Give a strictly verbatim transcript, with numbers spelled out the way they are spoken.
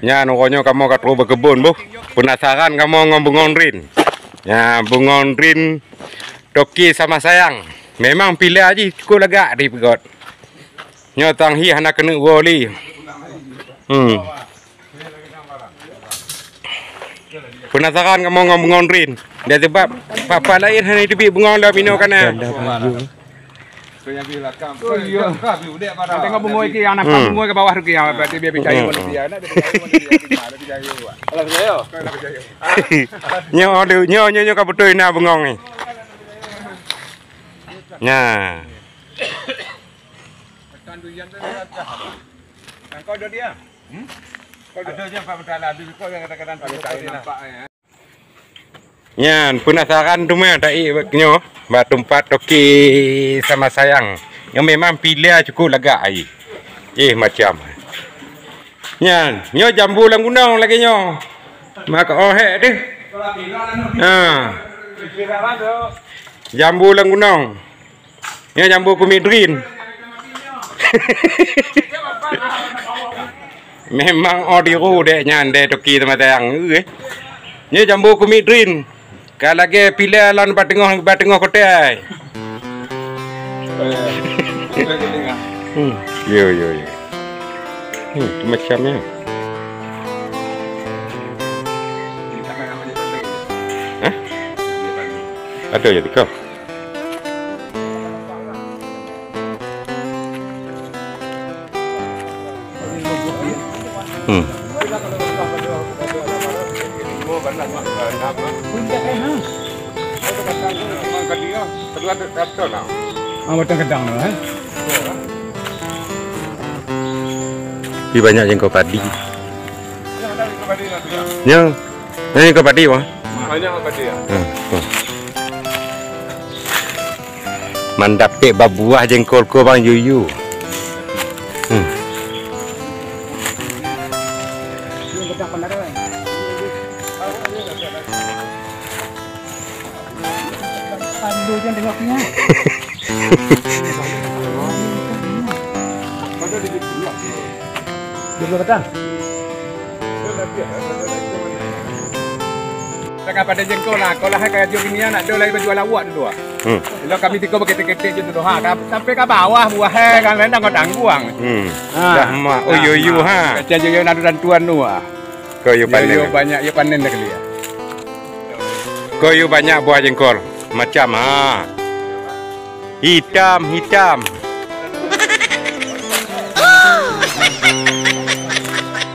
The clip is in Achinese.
Nyan uroe nyoe kamoe ka trok beukeubon boh. Peunasaran kamoe ngon bungong drin. Nyan bungong drin Toki Sama Sayang. Memang pila jih cukup lagak di peugöt. Nyoe tang hi hana keuneuk woe lé. Hmm. Peunasaran kamoe ngon bungong drin. Dia sebab papa laén hana teubiet bungong lam inoe kana. Tengok bungong iki yang nampak bungong ke bawah tu ya, berarti dia percaya manusia. Nak dia percaya manusia. Alah percaya. Nyoe ada, nyoe nyoe nyoe ka beutôi na bungong ni. Nah. Kau dah dia. Hmm? Kau dah dia Pak Mentala, ada kau yang kata-kata nampak ya. Nyan peunasaran teuma taék bak nyoe, bak teumpat Toki Sama Sayang. Nyoe memang pila cukup lagak ai. Eh macam. Nyan, nyoe jambu lam gunong lagèe nyoe. Maka oh hek deh. Ha. Jambu lam gunong. Nyoe jambu kumiet drin. Memang oh diru dek nyan dek Toki Sama Sayang. Eh. Nyoe jambu kumiet drin. Ka lagèe pila lôn bak teungoh, bak teungoh kotai. Hmm. Yo yo yo. Hmm, macam ni. Hah? Ada jadi kau. Hmm. Ah, batang kadang tu, eh. Tapi banyak jengkol padi. Ya. Nyoe keu padi, wah. Banyak padi ya. Hmm. Mandap tek babuah jengkol ko bang yuyu. Hmm. Dua belas batang. Tengah pada jengkol lah, kalau hai kaya jok ini anak dia lagi baju ala awak tu dua. Hmm. Kalau kami tiga pakai ketek-ketek je tu ha, sampai ke bawah buah hai kan lain dah kau tangguang. Hmm. Ha. Dah mak, oh yo yo ha. Kacang yo yo nak dan tuan tu ha. Kau yo panen. Yo banyak yo panen dah kelia. Kau yo banyak buah jengkol macam ha. Hitam hitam.